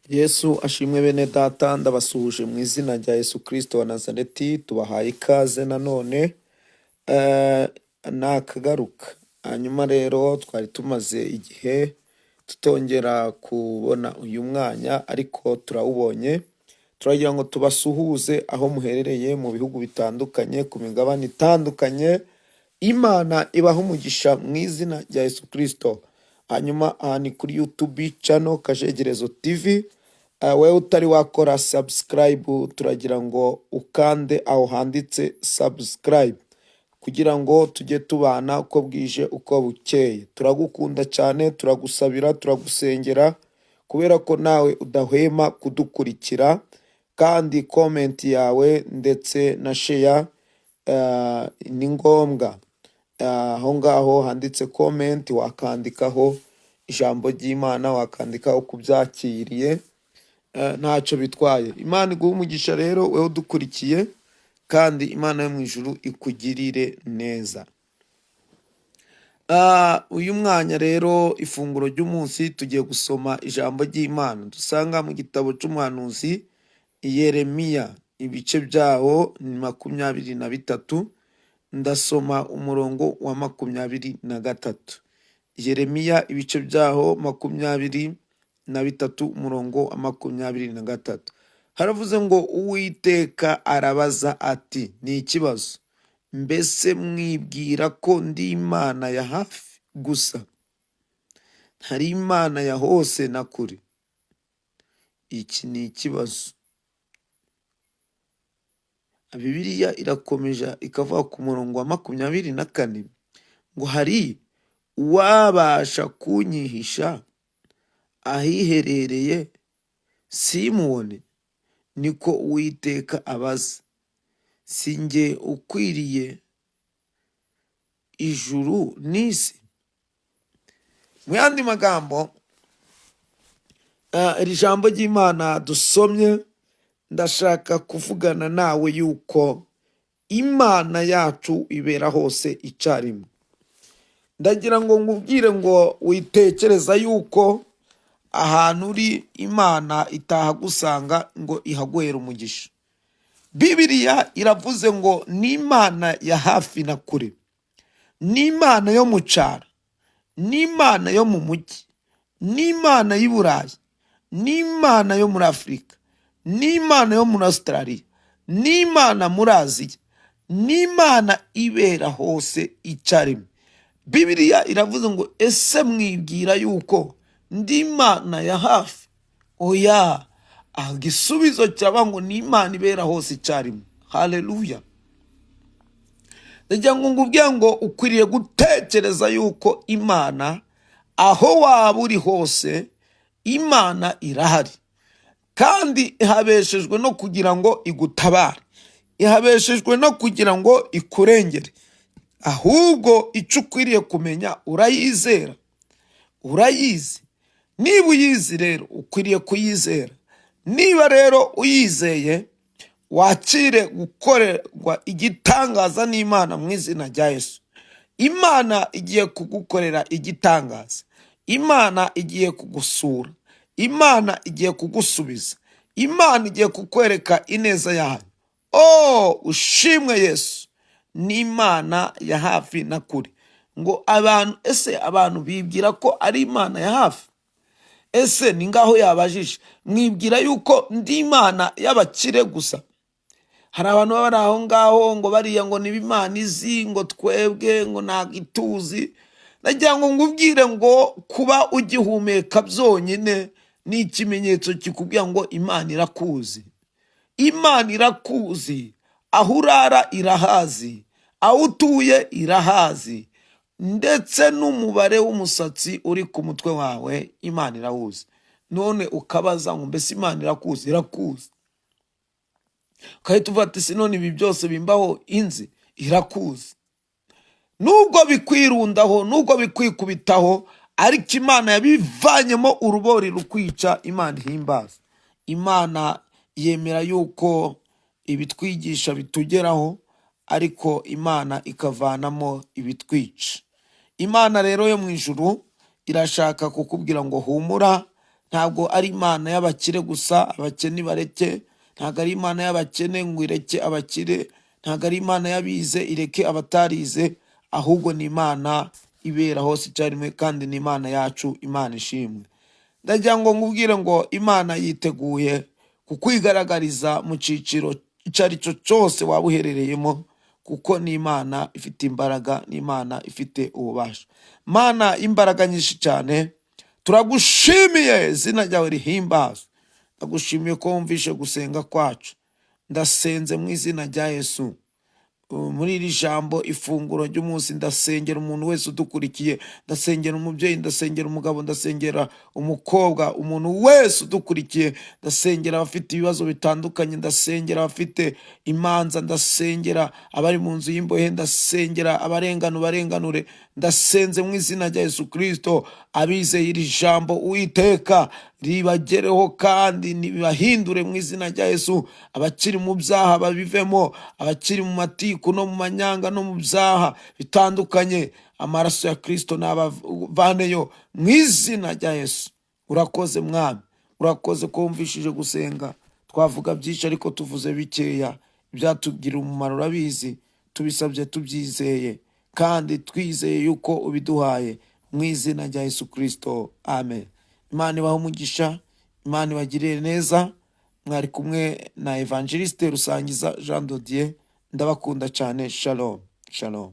Yesu ashimwe bene data, ndabasuhuje mu izina rya Yesu Kristo wa Nazareti, tubahaye ikaze nanone nakagaruka. Hanyuma rero twari tumaze igihe tutongera kubona uyu mwanya, ariko turawubonye. Turagira ngo tubasuhuze aho muherereye mu bihugu bitandukanye, ku migabane itandukanye. Imana ibaha umugisha mu izina rya Yesu Kristo. Hanyuma aha ni kuri YouTube channel Kajegerezo TV. Wewe utari wakora subscribe, turagira ngo ukande aho handitse subscribe kugira ngo tujye tubana uko bwije uko bukeye. Turagukunda cyane, turagusabira, turagusengera kubera ko nawe udahwema kudukurikira, kandi comment yawe ndetse na share ni ngombwa. Aho ngaho handitse comment wakandikaho ijambo ry'Imana, wakandikaho uko ubyakiriye, ntacyo bitwaye. Imana iguhe umugisha rero wewe udukurikiye, kandi Imana yo mu ijuru ikugirire neza. Uyu mwanya rero, ifunguro ry'umunsi, tugiye gusoma ijambo ry'Imana dusanga mu gitabo cy'umuhanuzi Yeremiya, ibice byaho ni 23, ndasoma umurongo wa 23. Yeremiya ibice byaho 23, umurongo wa 23, haravuze ngo: "Uwiteka arabaza ati, ni ikibazo, mbese mwibwira ko ndi Imana ya hafi gusa, ntari Imana ya hose na kure?" Iki ni ikibazo. Bibiliya irakomeje ikavuga ku murongo wa 24 ngo: "Hari uwabasha kunyihisha ahiherereye simubone? Niko Uwiteka abaza. Si jye ukwiriye ijuru n'isi?" Mu yandi magambo, iri jambo ry'Imana dusomye, ndashaka kuvugana nawe yuko Imana yacu ibera hose icyarimwe. Ndagira ngo nkubwire ngo witekereza yuko ahantu uri Imana itahagusanga ngo ihaguhere umugisha. Bibiliya iravuze ngo ni Imana ya hafi na kure, ni Imana yo mu cyaro, ni Imana yo mu mujyi, ni Imana y'i Burayi, ni Imana yo muri Afurika, ni Imana yo muri Australia, ni Imana muri Aziya, ni Imana ibera hose icyarimwe. Bibiliya iravuze ngo: "Ese mwibwira yuko ndi Imana ya hafi?" Oya, aha igisubizo cyaba ngo ni Imana ibera hose icyarimwe. Haleluya! Ndagira ngo ngubwire ngo ukwiriye gutekereza yuko Imana, aho waba uri hose, Imana irahari, kandi ihabeshejwe no kugira ngo igutabare, ihabeshejwe no kugira ngo ikurengere. Ahubwo icyo ukwiriye kumenya, urayizera? Urayizi? Niba uyizi rero, ukwiriye kuyizera. Niba rero uyizeye, wakire gukorerwa igitangaza n'Imana mu izina rya Yesu. Imana igiye kugukorera igitangaza, Imana igiye kugusura, Imana igiye kugusubiza, Imana igiye kukwereka ineza yayo. Oh, ushimwe Yesu! Ni Imana ya hafi na kure. Ngo abantu, ese abantu bibwira ko ari Imana ya hafi? Ese ni ngaho yabajije: "Mwibwira yuko ndi Imana y'abakire gusa?" Hari abantu baba bari aho ngaho ngo bariya ngo niba Imana izi, ngo twebwe ngo ntabwo ituzi. Nagira ngo ngubwire ngo kuba ugihumeka byonyine ni ikimenyetso kikubwira ngo Imana irakuzi. Imana irakuzi, aho urara irahazi, aho utuye irahazi, ndetse n'umubare w'umusatsi uri ku mutwe wawe Imana irawuzi. None ukabaza ngo: "Mbese Imana irakuzi?" Irakuzi. Ugahita uvuga ati: "Si none ibi byose bimbaho inzi?" Irakuzi. Nubwo bikwirundaho, nubwo bikwikubitaho, ariko Imana yabivanyemo urubori rukwica. Imana ihimbaza. Imana yemera yuko ibitwigisha bitugeraho, ariko Imana ikavanamo ibitwica. Imana rero yo mu ijuru irashaka kukubwira ngo humura, Ntabwo ari Imana y'abakire gusa, abakene bareke. Ntabwo ari Imana y'abakene ngo ireke abakire. Ntabwo ari Imana y'abize ireke abatarize, ahubwo ni Imana ibera hose icyarimwe, kandi ni Imana yacu. Imana ishimwe. Ndagira ngo nkubwire ngo Imana yiteguye kukwigaragariza mu cyiciro icyo ari cyo cyose waba uherereyemo, kuko ni Imana ifite imbaraga, ni Imana ifite ububasha. Mana imbaraga nyinshi cyane, turagushimiye, izina ryawe rihimbazwe. Ndagushimiye ko wumvishe gusenga kwacu. Ndasenze mu izina rya Yesu muri iri jambo, ifunguro ry'umunsi. Ndasengera umuntu wese udukurikiye, ndasengera umubyeyi, ndasengera umugabo, ndasengera umukobwa, umuntu wese udukurikiye. Ndasengera abafite ibibazo bitandukanye, ndasengera abafite imanza, ndasengera abari mu nzu y'imbohe, ndasengera abarengana, ubarenganure. Ndasenze mu izina rya Yesu Kirisito, abizeye iri jambo, Uwiteka, ribagereho kandi ntibahindure mu izina rya Yesu. Abakiri mu byaha babivemo, abakiri mu matiku no mu manyanga no mu byaha bitandukanye, amaraso ya Kirisito nabavaneyo mu izina rya Yesu. Urakoze Mwami, urakoze ko wumvishije gusenga. Twavuga byinshi ariko tuvuze bikeya ibyatugirira umumaro. Urabizi, tubisabye tubyizeye kandi twizeye yuko ubiduhaye, mu izina rya Yesu Kirisito, amen. Imana ibahe umugisha, Imana ibagirire neza. Mwari kumwe na Evangeliste Rusangiza Jean Dodier. Ndabakunda cyane. Shalom, shalom.